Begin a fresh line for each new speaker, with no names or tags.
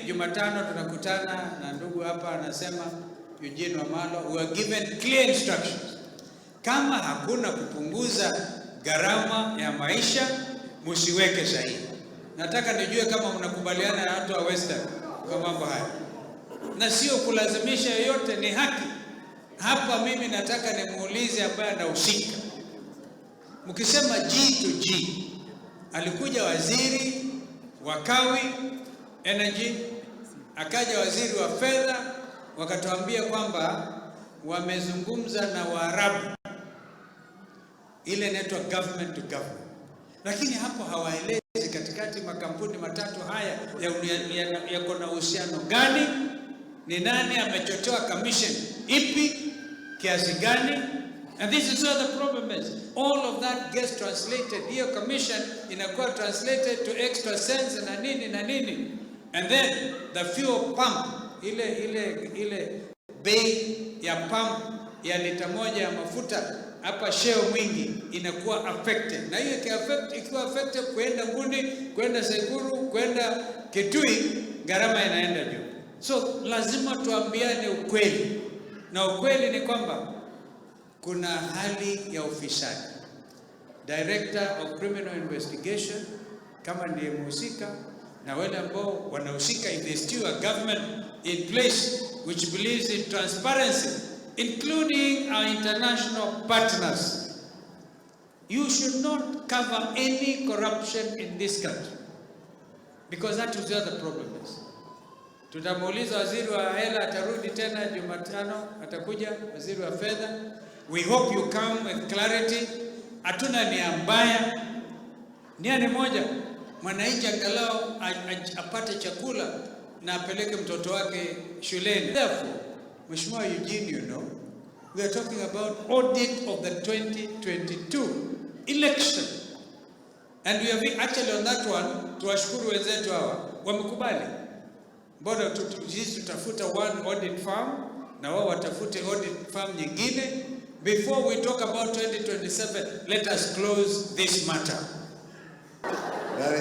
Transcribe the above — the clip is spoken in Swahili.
Jumatano tunakutana na ndugu hapa anasema Eugene Wamalwa, we are given clear instructions. Kama hakuna kupunguza gharama ya maisha, msiweke sahihi. Nataka nijue kama mnakubaliana na watu wa Western kwa mambo haya, na sio kulazimisha yoyote, ni haki. Hapa mimi nataka nimuulize ambaye anahusika. Mkisema G to G, alikuja waziri wa kawi energy, akaja waziri wa fedha, wakatuambia kwamba wamezungumza na Waarabu, ile inaitwa government to government, lakini hapo hawaelezi katikati makampuni matatu haya yako na uhusiano gani, ni nani amechotewa commission ipi, kiasi gani? And this is where the problem is. All of that gets translated. Hiyo commission inakuwa translated to extra cents na nini na nini. And then the fuel pump, ile bei ya pump ya lita 1 ya mafuta hapa Shell Mwingi inakuwa affected. Na hiyo ikiwa affected kwenda Nguni, kwenda Tseikuru, kwenda Kitui, gharama inaenda juu. So lazima tuambiane ukweli, na ukweli ni kwamba kuna hali ya ufisadi. Director of Criminal Investigation kama ndiye mhusika na wale ambao wanahusika, if there's still a government in place which believes in transparency, including our international partners, you should not cover any corruption in this country because that is where the problem is. Tutamuuliza waziri wa hela, atarudi tena Jumatano, atakuja waziri wa fedha. We hope you come with clarity. Hatuna nia mbaya, nia ni moja, mwananchi angalau apate chakula na apeleke mtoto wake shuleni. Therefore, Mheshimiwa Eugene, we are talking about audit of the 2022 election. And we have actually on that one, tuwashukuru wenzetu hawa wamekubali. Mbona sisi tutafuta one audit firm na wao watafute audit firm nyingine. Before we talk about 2027, let us close this matter.